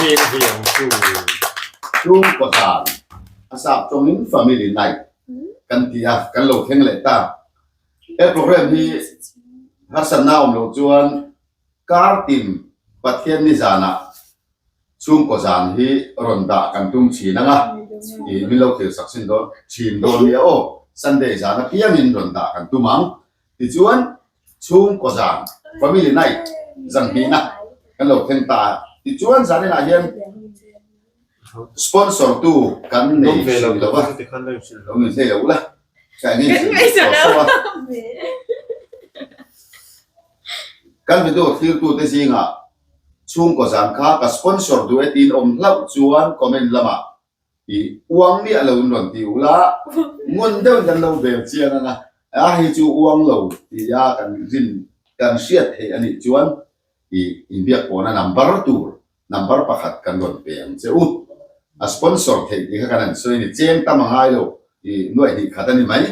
Veng veng chu. Chhungkaw zan a sap tawngin Family Night kan ti a, kan lo thleng leh ta. He program hi harsatna awm loh chuan kar tin Pathian ni zanah chhungkaw zan hi rawn dah kan tum thin ang a, ih min lo thlir sak sin dawn thin dawn nia aw. Sunday zan apiangin rawn dah kan tum ang. Tichuan Chhungkaw zan, Family Night, zan hnihna kan lo thleng ta a. Tichuan zaninah hian sponsor tu kan nei hrih lo va, lo ni hlei lo ula, ka eng nge in hrilh tawh so a. Kan video thlirtute zingah chhungkaw zan kha ka sponsor duh e tiin awm hlauh chuan comment lamah I uang miah lo in rawn ti ula, ngun deuhin kan lo bel chiang ang a, a hei chu uang lo tia kan rin kan hriat theih a nih chuan i inbiak pawhna number tur number pakhat kan rawn pe ang che u. A sponsor theih tih kha kan han sawi a ni, cheng tam a ngai lo i nuaih hnih khat a ni mai.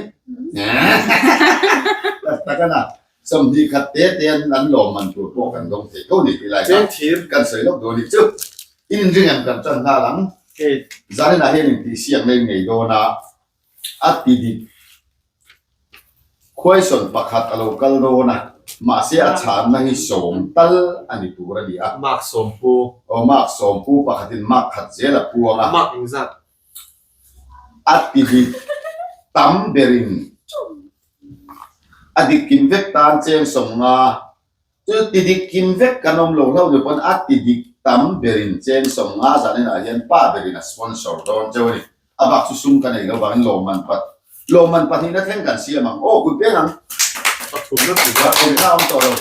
Tak tak a na, 20 khat te te an an lawm man tur pawh kan dawng thei tho ni tih lai kha kan sawi lawk dawn a nih chu. In inring em kan tan nghal ang. Zaninah hian intihsiak na in ngei dawn a, a ti dik. Question pakhat a lo kal dawn a, mahse a chhanna hi sawm tal a ni tur a ni a. Mark sawmpu. Aw mark sawmpu pakhatin mark khat zel a puang a. Mark engzat? A ti dik tam berin a dik kim vek tan cheng 50. Chu ti dik kim vek kan awm lo hlauh ni pawn a ti dik tam berin cheng 50 zaninah hian pa berin a sponsor dawn cheu a ni. A bak chu sum ka nei lo vangin lawmman pat lawmman pahnihna thleng kan siam ang. Aw kut peng ang. Pathumna chu va. Pathumna a awm tawh lo.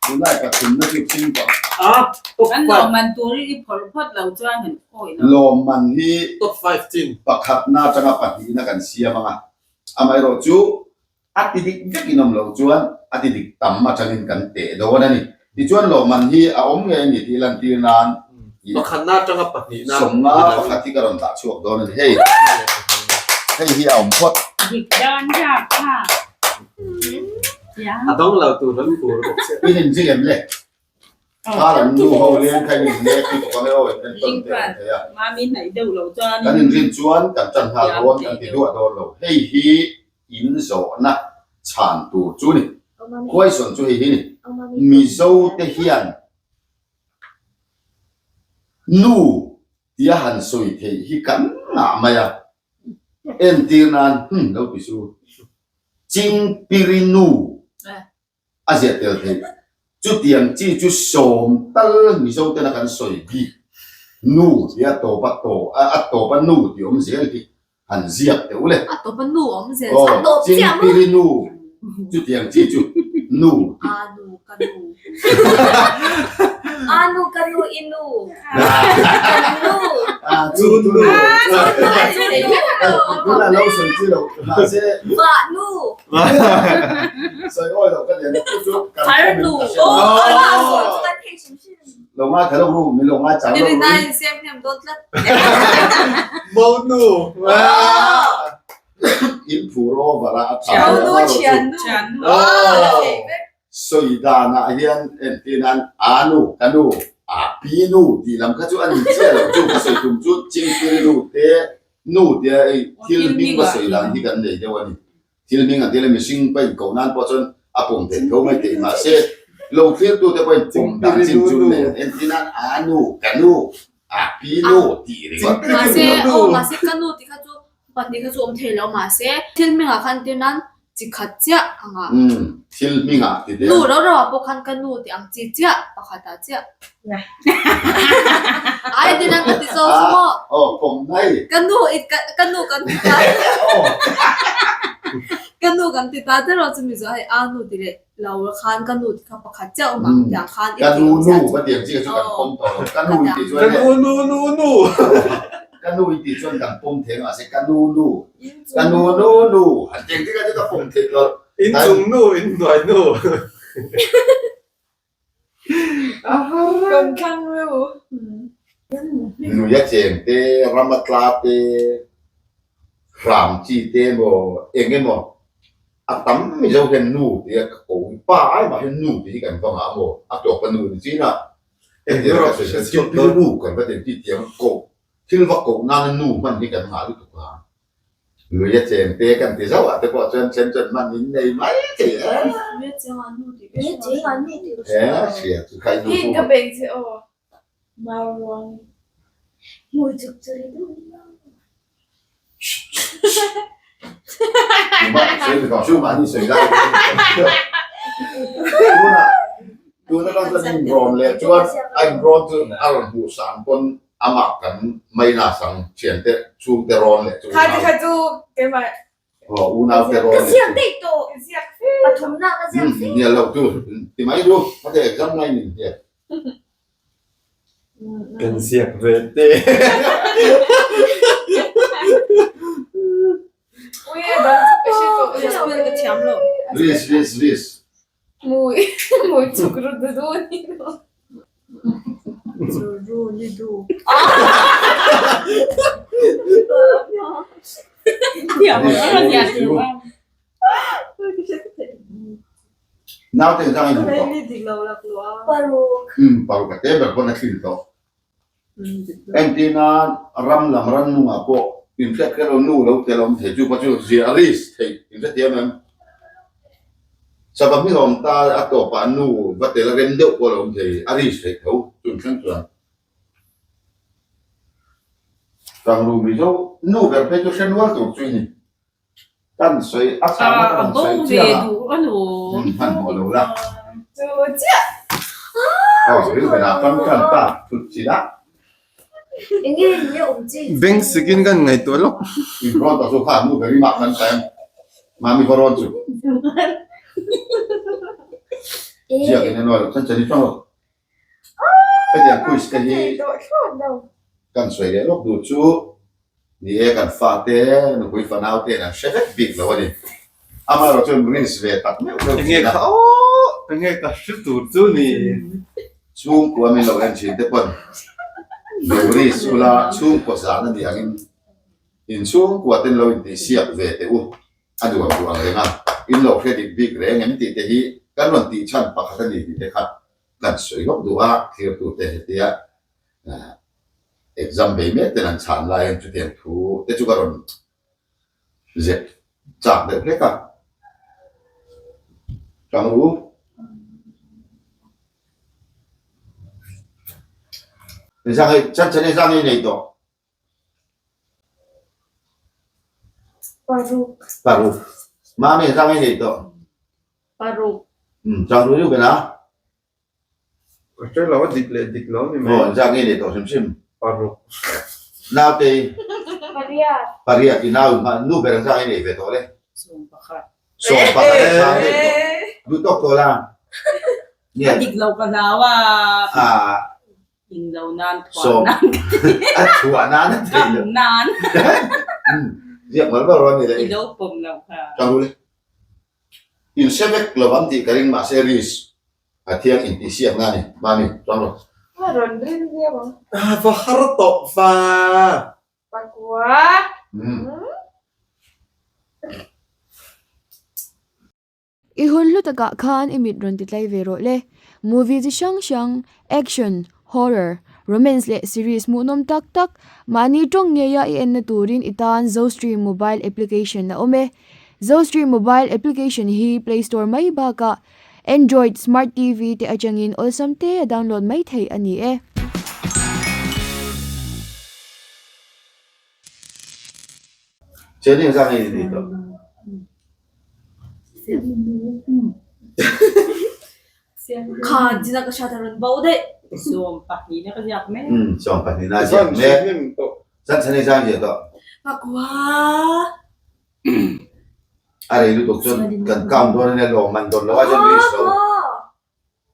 Tunlai pathumna chu thing tawh. A top Kan five. lawmman tur hi i phawrh phawt lo chuan han khawi lo. Lawmman hi Top five chin. pakhatna atanga pahnihna kan siam ang a. Amaherawh chu A ti dik vek in awm loh chuan a ti dik tam atangin kan teh dawn a ni. Tichuan lawmman hi a awm ngei a ni tih lantir nan i Pakhatna atanga pahnihna 50 pakhat hi ka rawn dah chhuak dawn a ni. Hei hei hi a awm phawt. Dik dan rak kha. A dawng lo tur an tur bawk che. In inzing em le? Kha lam nu ho leng kha in inlek lutuk ang e aw in entawn teh ang thei a. Kan inrin chuan kan tan nghal dawn kan ti duah dawn lo. Hei hi in zawhna chhan tur chu ni. Question chu hei hi ni. Mizo te hian nu tia han sawi theih hi kan ngah mai a. Entir nan hmm lo ti su. Chingpiri nu. a ziah tel theih. Chutiang chi chu sawm tal Mizo tena kan sawi bik nu tih a tawp a tawp a tawp a nu tih awm zel hi han ziak teh u le. A tawp a nu awm zel chu a tawp chiah maw? Chingpiri nu chutiang chi chu nu tih. A nu ka nu. A nu ka nu i nu. Kan nu. A chu nu. Tunah lo sawi chi lo mahse. Vah nu. Sawi awi lo ka lian chu chu kan Thar nu. Lo ngai thla lo ru min lo ngai chang lo ru. Nirina in siam hnem dawn tlat. Mo nu. In phur over a a tha. Mo nu thian nu. Sawi danah hian entir nan a nu ka nu a pi nu tih lam kha chu a ni chiah lo chu ka sawi tum chu chingpiri nu te nu tia hei thil hming va sawi dan hi kan nei deuh a ni. Thil hming an tia mihring pawhin koh nan pawh chuan a pawm theih tho mai thei mahse lo thlirtute pawhin pawm dan chin chu nei an entir nan a nu ka nu a pi nu tih ringawt. Mahse aw mahse ka nu tih kha chu pahnih kha chu awm thei lo mahse thil hmingah khan entir nan chi khat chiah ang a. Umm thil hmingah ti der. Nu rau rau ah pawh khan ka nu tih ang chi chiah pakhat ah chiah. Ai din ang ka ti zo chu maw. Aw pawm mai. Ka nu i ka nu kan ti ta. Ka nu kan ti ta te rawh chu mizo hei a nu ti leh lo khan ka nu ti kha pakhat chiah awm ang tiang khan i ti awm chiah chu. Ka nu nu ka ti ang chi kha chu kan pawm tawh lo. Ka nu i tih chuan Ka nu nu nu nu. Ka nu i tih chuan kan pawm thei ang mahse ka nu nu Ka nu nu nu han tih ang chi kha chu ka pawm thei tawh. In chung nu in hnuai nu. Kan thlang reuh. Lui a cheng te, ram a tla te, hram chi te emaw eng emaw a tam Mizo hian nu tih a ka ko hi pa ai mah hian nu tih hi kan va ngah maw a tawp a nu ni chin a. Entir ka sawi hian chimpiru nu kan va ti tih tiang koh thil va koh nana nu hman hi kan ngah lutuk a. Lui a cheng te kan ti zauh ah te pawh chuan then chuan hman in nei mai thei e. Lui a cheng ah nu tih ka hria. E hria chu kha i nu Hi ka bei che aw. Mau ruang. Hmui chuk chu ri deuh ni lo. Tuna tang chuan inrawn leh chuan a inrawn chu a rawn hmuh sang pawn amah kan maina sang thiante chhungte rawn leh chu Kha kha chu keimah aw unau te rawn leh chu hnial lo chu ti mai ru hate exam ngai nin hian. Kan ziak ve te. Riz riz riz. Mui mui chuk ru du du ni du. Ru ni du. Naute zang in hmu tawh. Paruk. Umm paruk a te ber pawn a thlin tawh. Entir nan ram lam rannungah pawh inhriat kher lo nu lo tel awm thei chu pawh chu zia a risk theih inhrethiam em? Sava hming a awm ta a tawpah nu va tel a rem deuh pawh a lo awm thei a risk theih tho chun thleng chuan. Kanglu Mizo nu ber phei chu hre nual tur chu i ni. Kan sawi a chhang a kan sawi chiang a hmanhmawh lo la. Chu chiah. Aw rilben ah kan tan ta thut chin a. Enge ni a awm chi. Bank sikin kan ngaihtuah lawk. In rawn tawh chu kha nu ber i mah kan ta em. Mami va rawn chu. Ziak in en aw chan chan i hrang lo. Hetiang quiz te hi kan sawi leh lawk duh chu ni e kan fate nupui fanau ten an hre vek bik lo a ni. Amaherawh chuan risk ve tak meuh meuh Enge kha aw enge ka hre tur chu ni. Chhungkua min lo en thin te pawn lo risk ula chhungkua zan a ni angin inchhungkua ten lo intihsiak ve teh u. A nuam duh ang reng a, in lo hre dik bik reng em tih te hi kan rawn tih chhan pakhat a ni tih te kha kan sawi lawk duh a, thirtute hetia exam bei mek ten an chhan laiin chutiang thu te chu ka rawn zep chak deuh hlek a. Tang ru. Zang hei, chan chan hei zang hei nei tawh. Paruk. Paruk. Mami zang i nei tawh. Paruk. Um, chang ru riu na. Ka hre lo a dik leh dik lo ni mai. Oh, zang i nei tawh hrim hrim. Paruk. Naute. Pariat. Pariat i nau ma nu ber zang i nei ve tawh le. Sawm pakhat. Sawm pakhat zang nei tawh. Duh tawk tawh la. A dik lo ka hlau a. Ah. In lo nan thuah nan ka ti. A thuah nan a thei lo. Kam nan. Ziak mal mal rawn ni le. I lo pawm lo kha. Ka ru le. In hre vek lo ang tih ka ring mahse risk a thiang in tih siak na ni. Mami, chuang rawh. A rawn rin viau ang. A va har tawh va. Pakua. I hun hlu takah khan i mit rawn ti tlai ve rawh le. Movie chi hrang hrang, action, horror, romance leh series hmuhnawm tak tak mahni tawng ngeia i enna turin i tan Zostream mobile application a awm e. Zostream mobile application hi Play Store mai bakah Android Smart TV te atangin awlsam te a download mai theih a ni e. Cheni zang i ni tawh. Kha dina ka hriat a rawn bo daih. 12 na ka ziak mek. 12 na ziak mek. Zan chhan i zang ziah tawh. Pakua. A rei lutuk chuan kan count dawn ania lawm man dawn lo a chuan risk lo.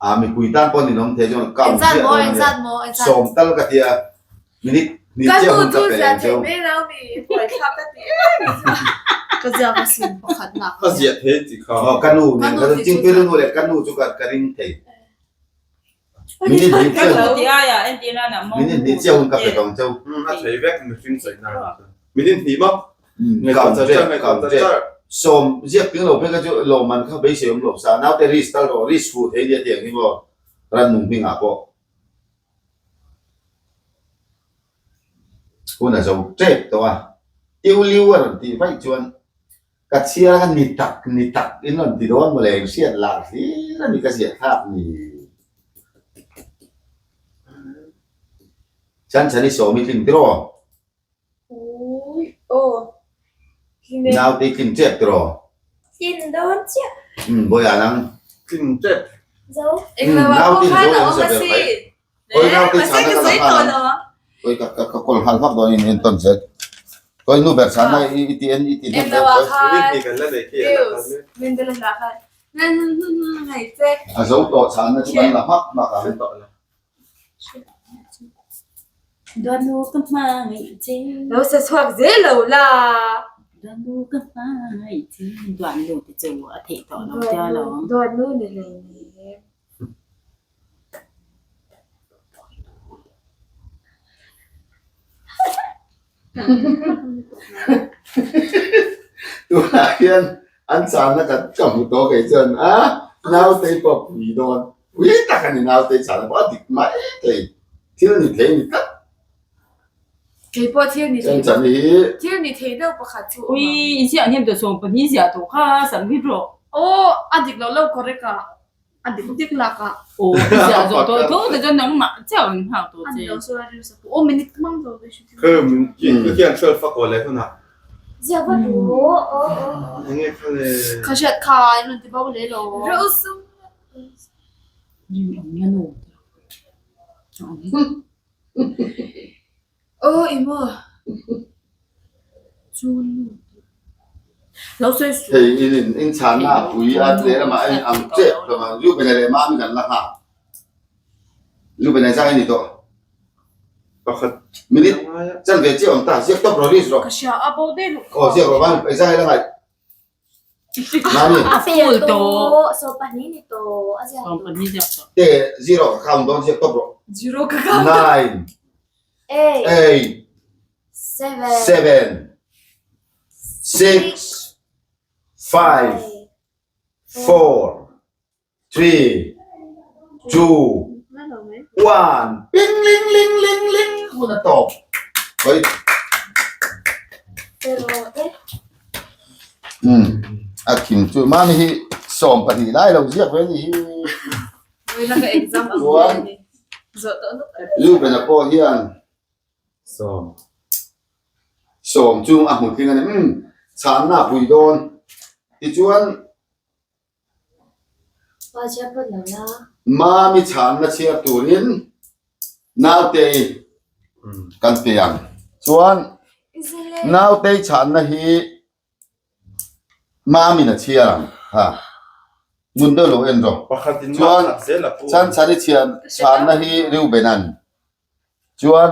A mipui tan pawh ninawm thei chuan count ziah dawn a nia. Sawm tal ka tia minute hnih chiah hun ka pe ang cheu. Ka ziak a sin pakhat nak. Ka ziah thei tih kha. Aw ka nu nen ka chingpil nu leh ka nu chu ka ring thei. Minute hnih chiah minute hnih chiah hun ka pe tawng cheu. A thei vek mihring sawi na. Minute hnih maw? Count vek count vek. Sawm ziak tling lo phei kha chu lawmman kha beisei awm lo sa. Naute risk tal rawh risk fuh thei nia tiang hi maw rannung hmingah pawh. Hun a zo tep tawh a, tiu liu a rawn tih vaih chuan ka chhiar a ni tak ni tak in rawn ti dawn mawle eng hriat lar hlir a ni ka ziah thlak ni. Chanchani sawmi tling tiraw? Ui aw. Tlin e. Naute i tlin tep tiraw? Tlin dawn chiah. Umm Bawiah nang. Tlin tep. Zo. Englo ah Naute pawh in khan zo a em awm sa a ber si. mai. Kawi naute chhana ka la nghal ang. Kawi ka ka ka kawl nghal vak dawn in en tawn zel. Kawi nu ber chhana i i ti en i ti hnem Englo ah kawi. khan Kan la nei khi a la views kal mek. min te la hlah khan nan hei che. A zo tawh chhana chu kan la hmak hmak ang. Tawh la. Duanu ka hmangaih che. Lo sa chhuak zel lo la. Duanu ka hmangaih che. Duanu te chu a theih tawh lo tia lo. Duanu ni hlei nem. Tunah hian an chana kan ka hmu tawh kei chuan a nautei pawh pui dawn pui tak a ni nautei chana pawh a dik mai thei thil ni thei a ni tlat. Kei pawh thil ni thei Chuan chan hi thil ni thei deuh pakhat chu awm Ui ang. i ziah hnem tawh sawm pahnih ziah tawh kha sam hi rawh. Aw a dik lo lo correct a. A dik dik lak a. Aw i ziah zawh tawh tho te chuan nangmah chiah an nghak tawh A che. ni lo sawi a rim sak aw minute mang zo ve hri Kha min khian 12 a kaw leh hunah. Ziah va duh aw aw aw. Enge kha le. Ka hriat kha in rawn ti bo leh lo. Reuh sum. Rin awm na nu. Aw i maw? Chu nu. Lo sawi suh. Hei in in in chhanna a pui a lehlamah a in ang tep hlawm a, Reuben-a leh Mami kan la nghak. Reuben-a zai a ni tawh. Pakhat Minute chan ve chiah awm ta, ziak tawp rawh risk rawh. Ka hria a bo daih luh kha. Aw ziak rawh van, zai la ngai. Mami. A fel tawh, 12 ni tawh a ziak tawh. 12 ziak tawh. Te zero ka count dawn ziak tawp rawh. Zero ka count. 9 8 8 7 7 6 5 4 3 2 1 Ping ling ling ling ling hun a tawp. Oi. Um a khim chu mami hi 12 lai lo ziak ve ni hi. Chuan Reuben-a pawh hian Sawm. Sawm chung a hmu tling a ni. Um chhanna a pui dawn. Tichuan Mami chhanna chhiar turin nautei kan pe ang. Chuan nautei chhanna hi Mami'n a chhiar ang ha. Ngun deuh lo en rawh. Chuan Chanchani chhanna hi Reuben-a'n Chuan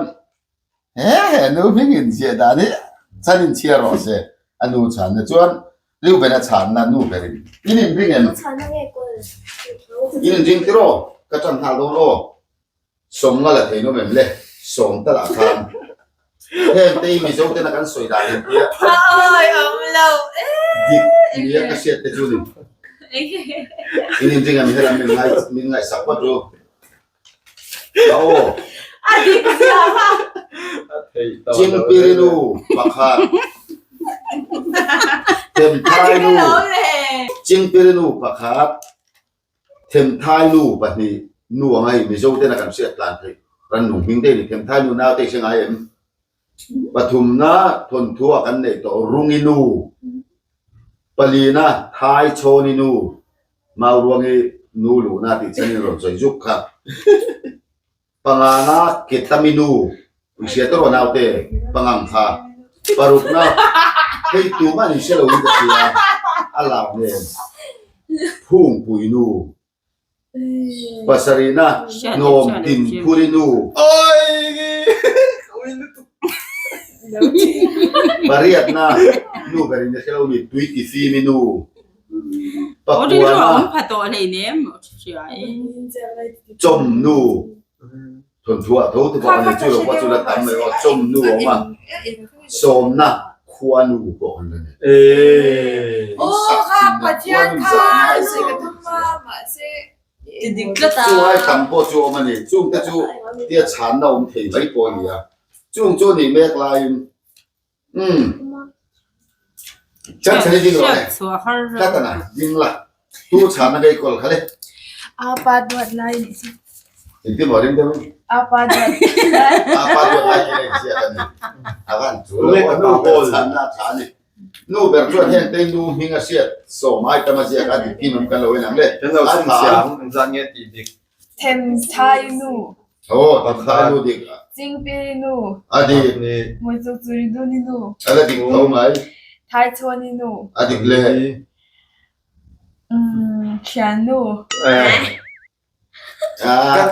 he he nu hming in ziah dan hi chan in chhiar rawh se a nu chhanna chuan Reuben a chhanna nu ber in in in ring em? In in ring tiraw ka tan nghal dawn aw sawmnga la thei nawm em le sawm tal ah khan heng te hi Mizo ten a kan sawi dan in tia dik nia ka hriat te chu ni in in ring em helam min ngai min ngaihsak phawt ru. Aw. A dik zia kha. Chingpiri nu pakhat. Themthai nu. Chingpiri nu pakhat. Themthai nu pahnih nu anga hei Mizo tena kan hriat tlan theih rannung hming te a ni. Themthai nu naute i hre ngai em? Pathumna thawnthu ah kan neih tawh Rungi nu. Palina Thaichhawni nu. Mauruangi nu luhna tih changin rawn sawi zuk kha. Pangana Ketami nu i hria tawh rawh naute pangang kha. Parukna hei tumah an inhre lo in ka hria a lak nen Phungpui nu. Pasarihna hnawm tin phuri nu. Pariatna nu berin a hre lo mi tui ti fimi nu. Pakuana chawm nu thawnthuah tho te pawh a ni chu lo pawh chu la tam mai aw chawm nu a awm a sawmna khua nu pawh kan la nei. Chu ai tam pawh chu a awm a ni chungte chu tia chhanna awm thei mai pawh a ni a. Chung chu nih mek laiin umm Chan chhan i ding rawh le Tlatana ding la tu chhana ka i kawl kha le. Apa duat lai nih chu. Engtin maw ring deuh in? Apa duat lai. Apa duat lai tih a inziak a ni. A van chu lo a nu ber chhanna a tha a ni. Nu ber chuan heng te nu hming a hriat sawm ai tam a ziak a dik kim an kan lo en ang le. Kan lo chhunchhiang engzat nge tih dik. Themthai nu. Aw, Themthai nu dik. Chingpiri nu. A dik. Muichukchuri duni nu. A la dik tho mai. Thaichhawni nu. A dik le. Thian nu.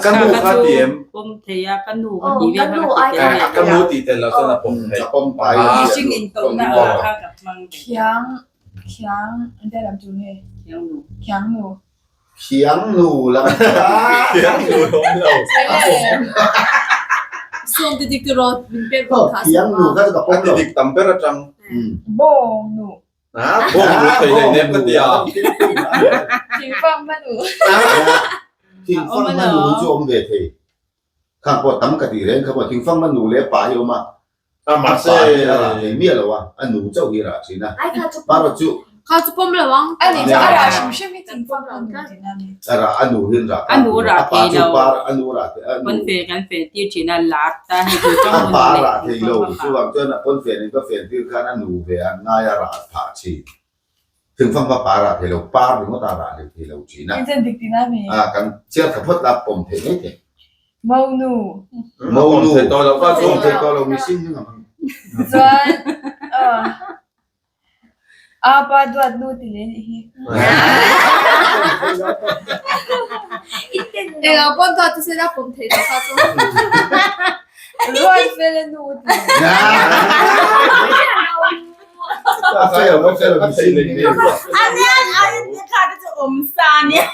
Ka nu kha ti em? Pawm thei a, ka nu ka ti vel kha ka ti tel leh. Ka nu ti tel lo chuan a pawm thei. A pawm pai. Mihring intawhna ah kha ka hmang ve. Khiang, khiang, engtia lam tur nge? Khiang nu. Khiang nu. Khiang nu lam kha. Khiang nu awm lo. Sawm ti dik tiraw min pek bawk kha. Khiang nu kha chu ka pawm lo. A ti dik tam ber atang. Bawng nu. Bawng nu thei hlei nem ka ti a. Thingfang hmanu. Thingfang hmanu chu awm ve thei. Khang pawh tam ka tih reng kha maw thingfang hmanu leh pa hi awm a. A mahse pa hi a rah thei miah lo a, a nu chauh hi a rah thin a. Marawh chu. Kha chu pawm lo ang. A nih chu a rah hrim hrim hi thingfang hmanu tihna a ni. A rah a nu hi an rah A nu rah a pa thei chu lo. pa a nu rah thei a nu. Pawnfe kan fen tir thin a lar ta hei chu A pa rah thei lo chuvang chuan a pawnfen in ka fen tir khan a nu ve an ngai a rah phah thin. Thingfang kha pa rah thei lo par ringawt a rah leh thei lo thin a. Engchen dik tihna a mi? A kan chhiar tha phawt la pawm thei mai thei. Mo nu. Mo nu. Pawm thei tawh lo kha chu. Pawm thei tawh lo mihring hi ngam. Chuan Apa duat nu ti leh nih hi. Engah pawh duat chu sela pawm thei lo kha chu. Ruat fel a nu ti. Anian a kha te chu awm sa nia.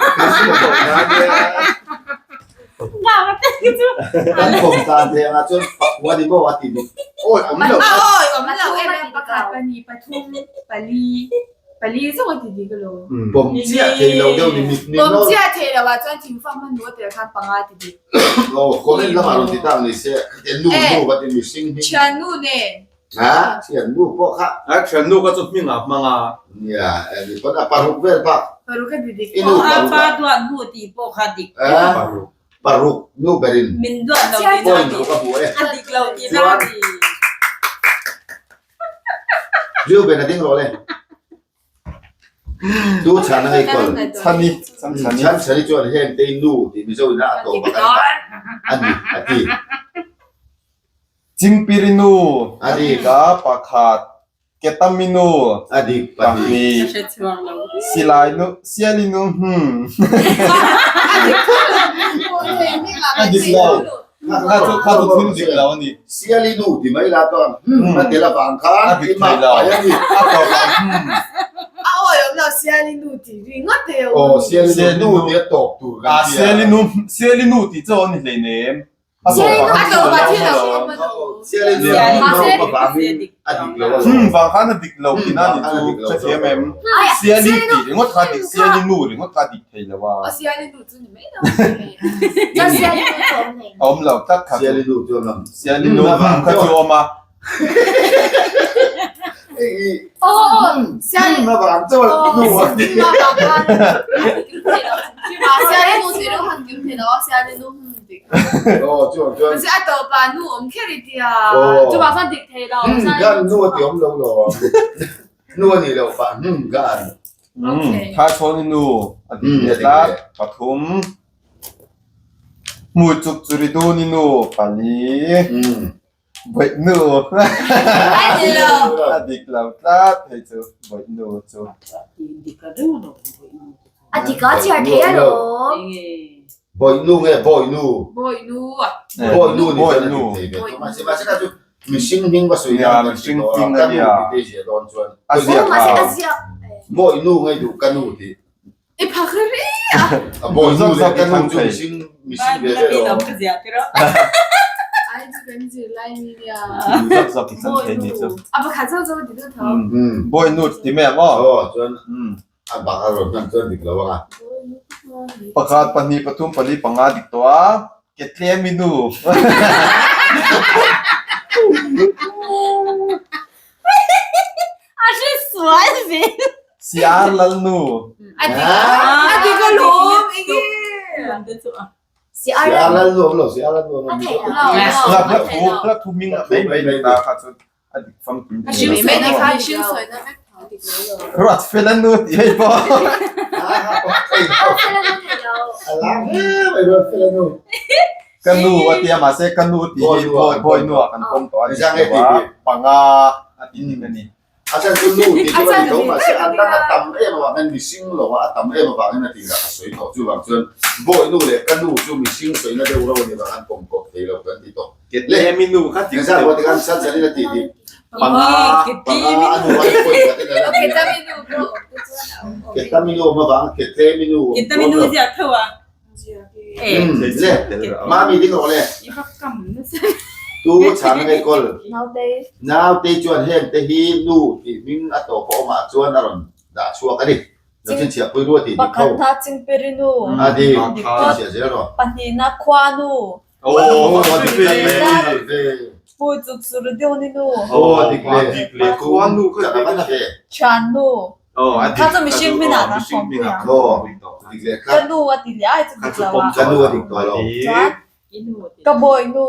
Kan pawm tan thei anga chuan pakua ni maw a ti bawk. Awi awm lo. Awi awm lo em em pakhat pahnih pathum pali pali zawng a ti dik alo. Pawm chiah thei lo deuh ni mit ni Pawm chiah thei lo ah chuan thingfang hman nu a tel khan panga ti dik. Aw comment lamah rawn ti tak ni se khatiang nu nu va ti mihring hi. Thiannu nen. Ha thiannu pawh kha. A thiannu kha chu hming ah hmang a. Nia ni pawn a paruk vel bak. Paruk a ti dik. I nu paruk a. Pa duat nu tih pawh kha dik. Paruk. Paruk nu berin. Min duat lo tih na ni. Point a hmu e. A dik lo tih na ni. Reuben a ding rawh le. Tu chhan a ngei kawl. Chhani chhan chhani. Chhan chhani chuan heng te nu tih Mizo in a tawp a kan dah a ni a ti. Chingpiri nu A dik. a pakhat, Ketami nu A dik pahnih. pahnih, Silai nu Siali nu hmm. A dik lo. Kha chu kha chu thil dik lo a ni. Siali nu ti mai la chuan hmm a tel avang khan A dik thei lo. i mah pai a ni. A tawp ah hmm. A awi awm lo Siali nu tih ri ngawt te awm. Aw Siali nu ti a tawp tur kan Ah tia. Siali nu Siali nu tih chu a ni hleinem. A tawp ah khan thil a lo awm lo. Siali nu Siali nu vangin a dik lo alawm. Hmm vang khan a dik lo tihna a ni chu hrethiam em. Siali tih ringawt kha a dik Siali nu ringawt kha a dik thei lo a. Siali nu chu ni mai lo. A awm lo tlat kha chu. Siali nu chu a awm. Siali nu kha chu a awm a. Thaithawni nu a dik leh tlat pathum hmui chuk churi duni nu pali. Bawih nu a dik lo tlat hei chu bawih nu chu. A dik a chhiar thei alawm. Bawih nu nge bawih nu? Bawih nu. Bawih nu ni chuan a dik thei ve tho mahse mahse kha chu mihring hming va sawi nan kan ti tawh a ka nu tih te ziah dawn chuan A ziak a. Bawih nu ngei duh ka nu tih. I phak ri a. A bawi nu leh ka nu chu mihring mihring ve ve lo. Ai chu kan zir lai mi nia. Zak zak i chan thei ni chu. A pakhat zo zo ti deuh tho. Bawi nu ti mai ang aw. Aw chuan a bak a rawn hman chuan dik lo ang a. Pakhat pahnih pathum pali panga dik tawh a. Ke tlem i nu. Siar Lalnu. A dik a dik alawm enge. Siar Siar Lalnu awm lo Siar Lalnu awm lo. A theih lo. Hla hla thu hla thu hming a mai mai mai ta kha chu a dik famkim A hring sawi na kha hring sawi na vek a dik lo lo. Ruat fel a nu tih hei pawh. Ruat fel a nu thei lo. A lam hle mai ruat fel a nu. Ka nu a tia mahse ka nu tih hi bawi bawi nu ah kan pawm tawh a ni lo a panga a tih dik a ni. A chan chu nu tih chu a ni tho mahse a dang a tam em avangin mihring lo a a tam em avangin a tirah ka sawi tawh chuvang chuan bawi nu leh ka nu chu mihring sawina deuh ro a ni vang an pawm kawp thei lo kan ti tawh. Le mi nu kha ti Engzat ruat khan san sanin a tih dik. Panga panga a nu ai pawi khat in a la ti a. Ketami nu awm avang ketlemi nu awm Ketami nu ziah tho a. Le mami ding rawh le. Tu chhan nge kawl. Naute chuan heng te hi nu tih hming a tawp a awmah chuan a rawn dah chhuak a ni. Lo chhinchhiah pui rua tih dik ho. Pakhat na chingperi nu. A dik. Chhinchhiah zel rawh. Pahnihna khua nu. Aw dik le. Pui chuk sur deuh ni nu. Aw dik le. Dik le. Khua nu kha chak a va na ve. Thian nu. Aw a dik. Kha chu mihring hmin ah kan pawm pui ang. Aw dik le. Ka nu a ti leh ai chu dik lo a. Ka nu a dik tawh lo. Chuan ka bawi nu.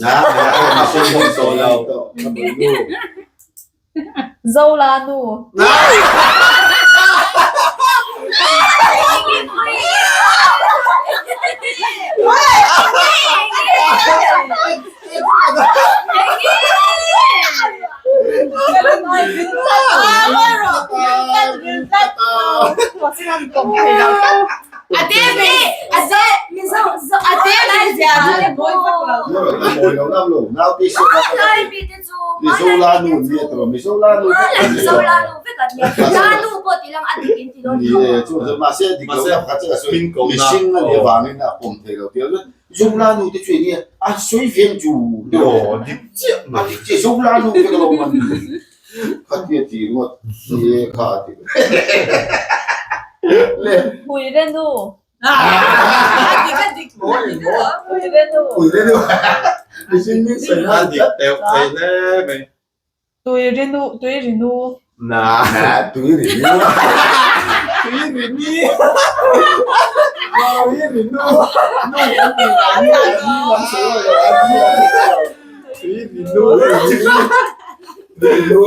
Na mihring hmin tawh lo. Ka bawi nu. Zola nu. Mizo la nu an nia tawh Mizo la nu vek an nia. Mizo la nu vek an nia. La nu pawh ti lang a dik in ti dawn tho. Ni chu mahse a dik lo na pakhat chiah a sawi mihring a nih avangin a pawm thei lo tih a Zo la nu te chu enge a sawi veng chu aw dik chiah a dik chiah Zo la nu vek alo man khatia ti ringawt ni e kha a ti le Pui re nu. Tui ri nu, tui ri nu. Na. Tui ri nu. Tui ri ni. Tui ri nu. Tui ri nu. Tui ri nu.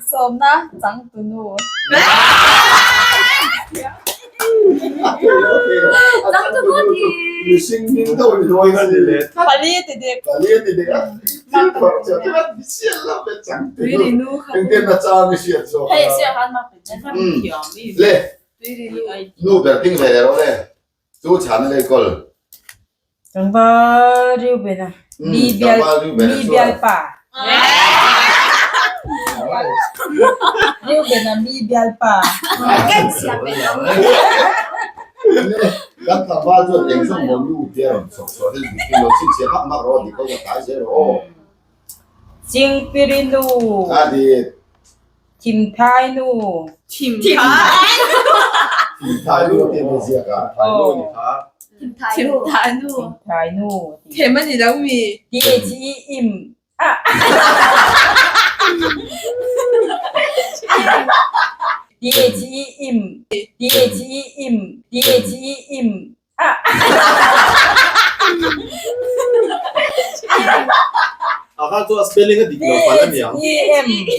Sawmna changtu nu. Changtu nu ti. Mihring hming deuh ni dawn a ni le. Pali ti dik. Pali ti dik a. Thil phawrh chiah te khan sial lo ve changtu nu. Engtin na chang i hriat zawk a. Hei sial khan ma pe. Le. Nu ber ding ve leh rawh le. Chu chhan a lei kawl. Tlangval Reuben a mi bial mi bialpa. Reuben a mi bialpa. Kan tlangval chuan eng zawng maw nu te a rawn chhawk chhuah hi dik lo chhinchhiah hmak hmak rawh dik ho ka tlai zel rawh aw. Chingpiri nu. A dik. Thimthai nu. Thimthai. Thimthai nu tih a ziak a. Thimthai nu ni kha. Thimthai nu. Thimthai nu. Thimthai nu. Them a ni lo mi. T H E im a. T H E im T H E im T H E im a. A kha chu a spelling a dik lo palh a niang. T H E M a ti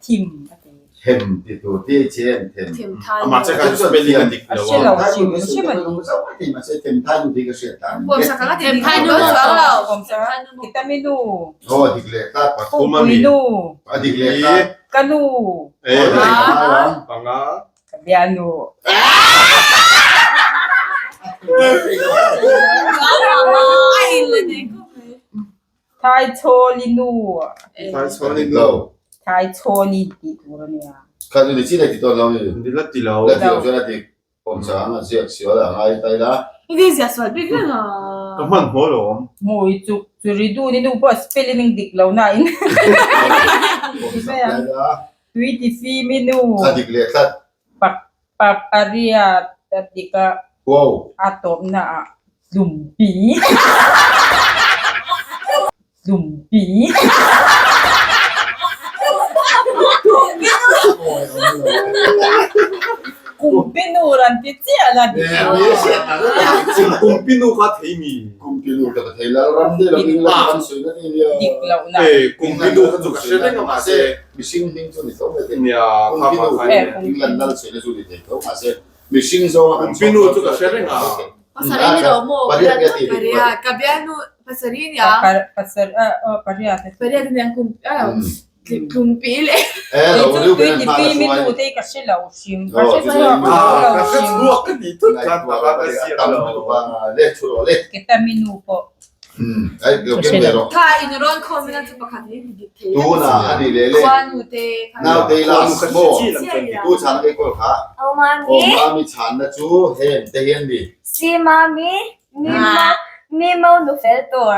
thim a ti. Them ti tur T H E M them. Amah che kha chu spelling a dik lo a. A hre lo hrim hrim a ni. Mahse them thai nu tih ka hriat dan. Them thai nu chuang lo. Kitami nu. Aw a dik leh tlat. Pukpui nu. A dik leh tlat. Ka nu. Panga. Ka bianu. Thaichhawli nu. Thaichhawli nu. Thaichhawni tih tur a nia. Kha nu ni chi leh ti tawn lo ni. Ni la ti lo. La ti lo chuan a dik. Awm chang a ziak sual a ngai ta ila. I ziak sual bik reng a. Ka hman haw lo awm. Hmui chuk churi du ni nu pawh spelling ning dik lo na in. Awm sak ta ila. Tui ti fim i nu. A dik leh tlat. Pak pak a riat a dik a. Wow. A tawpna ah tlumpi. Tlumpi. la dik lo. Kumpinu kha thei mi. Kumpinu ka ta thei lal ram te lo England ram sawi na ni nia. Dik lo na. E kumpinu kha chu ka hre reng a mahse. Mihring hming chu ni tho mai te. Nia kha kha kha ni. England lal sawi na chu ni thei tho mahse mihring zawnga kan Kumpinu chu ka hre reng a. Pasarih ni lo maw? Pariat nge ti dik. Pariat ka bialnu pasarih nia. Pariat. Pariat ania kum Tlumpi le. Eh, lo Kei chu riu tui ben ti hma pi la mi hruai. nu te ka hre lo hrim. Ka hre Oh, chu chhuak chu lo Ka hre hrim. chhuak ka ti thut khan ta ka siam Tam lo. lutuk a, le thu rawh le. Keta mi nu pawh. Hmm, ai lo ken ve rawh. Kha in rawn khawm ina chu pakhat hi dik thei. Tuna ani le le. Khuanu te kha. Nau te la Khuanu ka mo. hre chi lam chuan dik. Tu chhan ke kol kha. Au mami. O mami chhan na chu heng te hian ni. Si mami. Mi mau mi mau nu fel tur.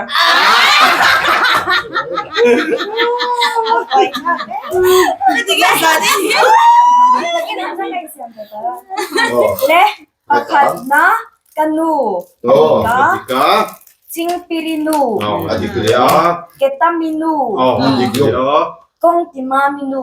Le pakhat na ka nu Oh, ka ka chingpiri nu a dik le a. ketami nu A dik lo. kawngtimami nu.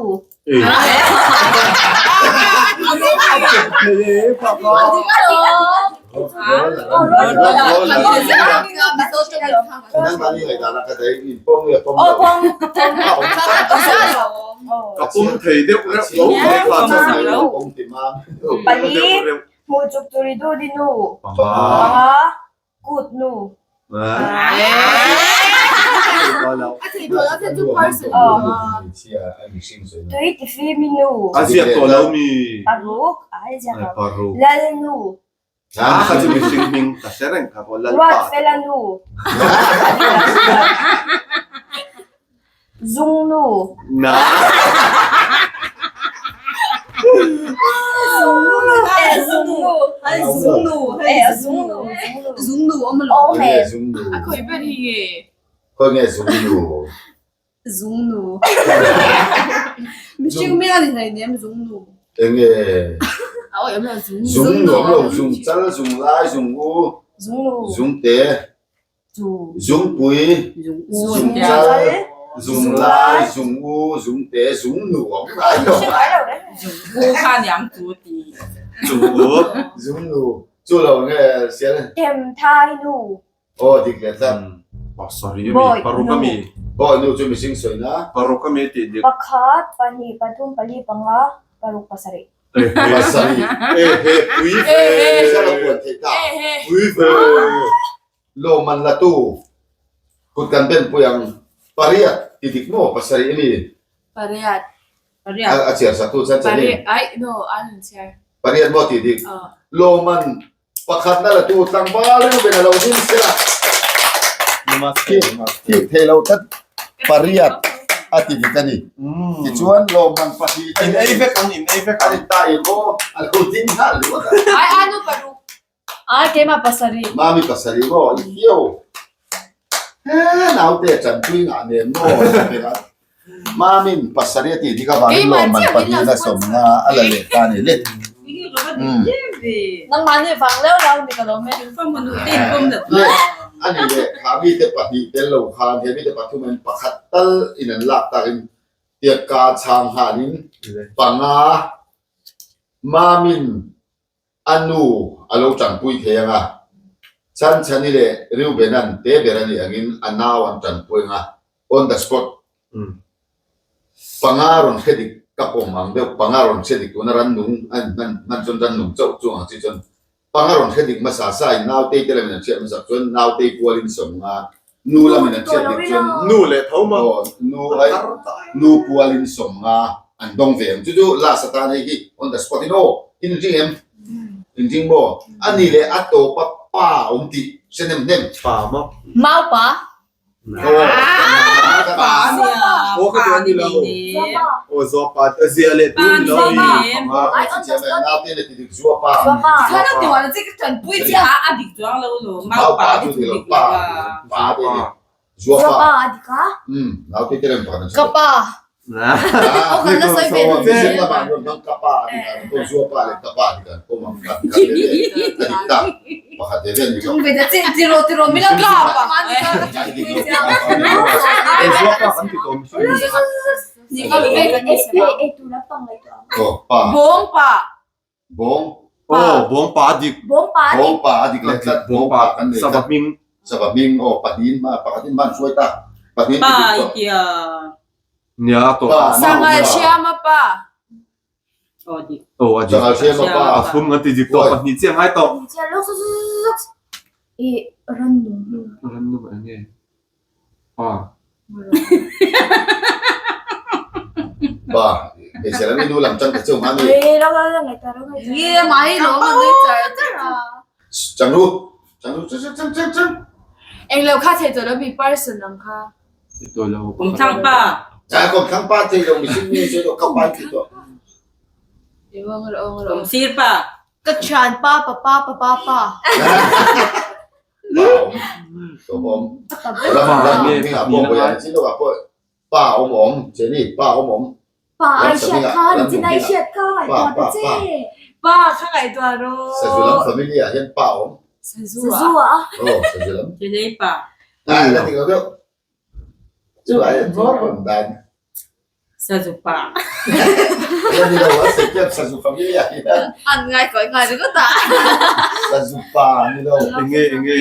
Ka pum thei deuh reuh lo mai kha chuan. Pali hmuh chuk turi du di nu. Panga Kut nu. Tui tifimi nu. A ziak tawh lo mi. Paruk ai ziak lo. Lal nu. A kha chu mihring hming ka hre reng kha pawh Lalpa. Ruatfela nu. Zung nu. Na. Eh zung nu. Ai zung nu. Eh zung nu. Zung nu awm lo. Awm e. Zung nu. A khawi ber hi nge? Khawi nge zung nu? Zung nu. Mihring hming a ni hlei nem zung nu. Enge? A awih awm lo zung nu. Zung nu awm lo zung chal zung lai zung u. Zung nu. Zung te. Zungpui, zungchal, zunglai, zungu, zungte, zungnu a awm ngai lo. Zungpu kha niang chu ti. Zungu. Zungnu. Chu lo nge sial. Themthai nu. Aw dik leh tlat. Oh sorry ami paruk ami. Aw nu chu mihring sawi na. Paruk ami tih dik. Pakhat, pahnih, pathum, pali, panga, paruk, pasarih. Pasarih. Ehe pui ve. Zara puan theih ta. Pui ve. Lawmman latu kut kan ben pui ang pariat ti dik maw pasarih a mi? Pariat. Pariat. A chhiar sak tu chan chan in. Pariat ai no an in chhiar. Pariat maw ti dik? Lawmman pakhat na latu tlangval rilru ben a lo ding sela. Namaste. Thik thei lo tlat pariat a ti dik a ni. Tichuan lawmman pahnih In ei vek ang in ei vek ang. An in ta in maw a lo ding nghal luat a. Ai anu paruk. A keimah pasarih. Mami pasarih maw i hiau. He naute chanpui ngah nen maw a Mamin pasarih a tih dik avangin lawmman pahnihna sawmna a la leh ta a ni le. Nangmah nih vang leu leu ni ka lawm e. Le a ni le kha mite pahnih tel lo khan he mite pathum in pakhat tal in an lak takin tiakka chang nghalin panga Mamin A nu a lo tanpui thei ang a, Chanchani leh Reubena'n te ber a nih angin a nau an tanpui ang a, on the spot. Panga rawn hre dik ka pawm ang deuh, panga rawn hre dik tuna rannung a in hman hman chuan rannung chauh chu ang chi chuan panga rawn hre dik hmasa sa in nautei te lamin an hriat hmasak chuan nautei kualin sawm nga, nu lamin an hriat dik chuan Nu leh tho maw? Aw, nu ai nu kualin sawm nga an dawng ve ang chu chu last atan hei hi on the spot in aw in ring em in ring maw a ni leh a tawpa pa awm tih hre nem hnem Pa maw? Mau pa? Aw Pa nia. Aw ka ti a ni lo. Aw zua pa a zia leh tu ni lo ni. Naute le ti dik zua pa. Kha lo ti wan chi ka tanpui chi A a dik chuang lo lo. Mau pa ti chu dik lo a. Pa te ni. Zua Zua pa. pa a dik a? Um naute te rem pakhat an Ka pa. Aw kan la sawi ve lo. Mihring lamah an rawn hmang ka pa a dik a, aw zua pa leh ka pa a dik a, an pawm ang ka ti ve ve a dik ta. Pakhat ve ve an dik lo. Ve ta chi ti ro ti ro mi lo ka pa. Eh zua pa kan ti tawh mihring. Ni ka ve ka ni se ma. Ei tu lampang ngaihtuah ang. Aw pa. Bawng pa. Bawng. Aw, bawngpa a dik. Bawngpa a dik. Bawngpa a dik leh tlat. Bawngpa kan nei tlat. Sava hming. Sava hming aw pahnihin hma pakhatin hma an hruai ta. Pahnihin Pa ti dik i tawh. tia. Nia a tawh. Pa Sangal hriama pa. Aw dik. Aw a dik. Sangal hriama pa. A thum kan ti dik tawh pahnih chiah ngai tawh. Pahnih chiah lawk lawk lawk. I rannung hming. Rannung eng nge? Pa. Pa. Hmeichhe lam i nu lam chang ta cheu hma ni. Ui lawk lawk lawk ngaih ta lawk ngaih ta. Nge mai lawm a nui char char a. Chang ru. Chang ru chang chang chang chang. Eng lo kha thei tawh lo mi person ang kha. Tawh lo. Kumthlang pa. Chai kumthlang pa thei lo mihring mi chu ka pa ti tawh. Kumsir pa. Ka thian pa pa pa pa pa pa. Pa awm. Tawp awm. Ram ram hming ah pawh pawh chin lawk ah pawh pa awm awm Jenny pa awm awm. Pa ai hriat kha nichin ai hriat kha ngaihtuah ta che. Pa kha ngaihtuah rawh. Sazu lam family ah hian pa awm. Sazu Sazu ah. Aw sazu lam. Chelei pa. Ai la ti lo deuh. Chu ai bawr rawn dan. Sazu pa. La ni lo a second sazu family ah hian. An ngai kawi ngai ringawt a. Sazu pa ni lo. Enge enge.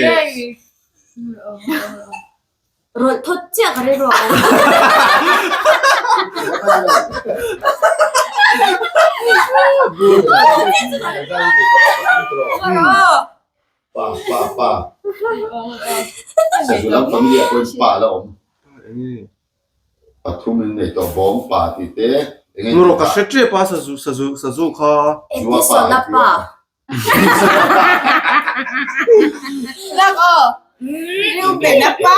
Rawlh thawt chiah ka rilru a awm. Pa pa pa. Sazu lam family ah pawhin pa la awm. Pathum in nei tawh bawng pa tih te enge Ngawr ka hre tep a sazu sazu sazu kha. Edison a pa. Lak aw. Reuben a pa.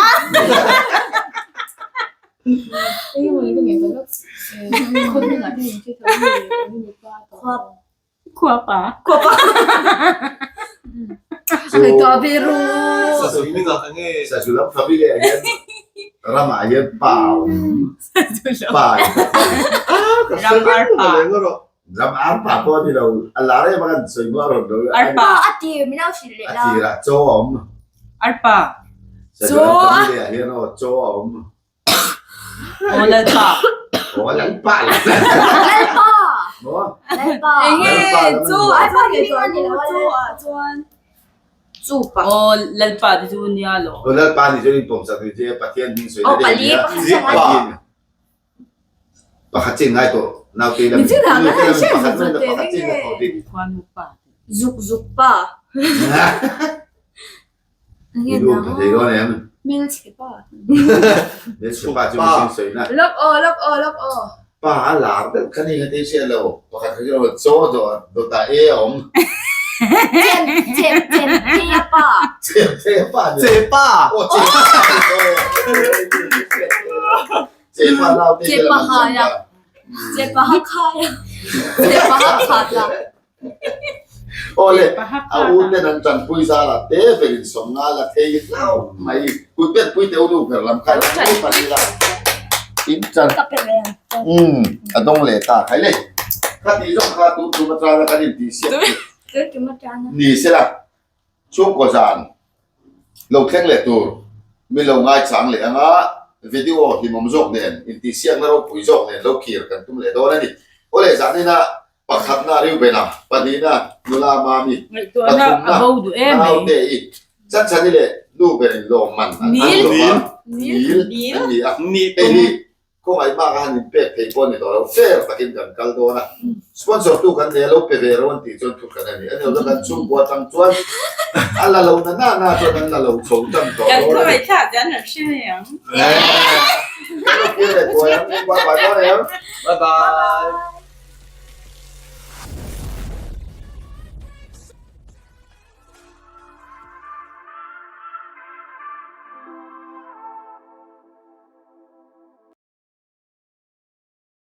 Khua pa. Ngaihtuah ve ru. Sazu hming ah enge. Sazu lam family ah hian ram ah hian pa a awm. Pa Ram ar pa. Ram ar pa pawh a ni lo. A lar em a kan sawi hma rawn lo. Ar pa. A tir min lo hrilh leh la. A tir ah chaw a awm. Ar pa. Sazu lam family ah hian aw chaw a awm. Aw Lalpa. Aw Lalpa. Lalpa. Maw? Lalpa. Enge chu Ai pa hming a ni lo a chu ah chuan Chu pa. Aw Lalpa te chu nia lo. Aw Lalpa ni chuan in pawm sak ni che Pathian hming sawi Aw na deuh pali nia. pakhat chiah ngai. Pakhat chiah ngai tawh naute lam. Mi chin ah Nute kan lam hriat pakhat zut mai zut na te pakhat reng chiah na e. tawh dik. Khuanu pa. Zuk zuk pa. I lu ka thei dawn em? Hmelchhe pa. Hmelchhe pa chu mihring sawi na. Lawk aw, lawk aw, lawk aw. Pa a lar deuh kha ni ka tei hriat lo. Pakhat kha chu chaw dawtah e a awm. Chem chem chem thei a pa. Chem thei a pa ni. Che pa. Aw che pa. Che pa nau te Che pa hai a. Che pa ha khai a. Che pa ha khat a. Aw le, a u ten an tanpui zal ah te ber in sawm nga la thei hlauh mai. Kut pen pui teu nu ber lam kha in pui pali la. In tan. Umm, a dawng leh ta khai le. Kha tih zawng kha tun tum atana kan in tih siak tih ni sela. Chhungkaw zan lo thleng leh tur mi lo ngaichang leh anga video hlimawm zawk nen intihsiakna ropui zawk nen lo kir kan tum leh dawn a ni. Aw leh zanina pakhatna Reuben-a, pahnihna nula Mami, pathumna naute i Chanchani leh nu berin lawmman an an lawm a, Nil an ni a, hei hi Khawngaih bak a han inpek thei pawh a ni tawh lo, fair takin kan kal dawn a, sponsor tu kan nei a lo pe ve ro an tih chuan thu hran a ni. A ni lo chuan kan chhungkua atang chuan a la lo na na na chuan an la lo chho tan tawh Kan dawn a ni. khawngaih thlah te an rawn hre mai ang. Kan lo kir leh thuai ang, bye bye dawn em. Bye bye.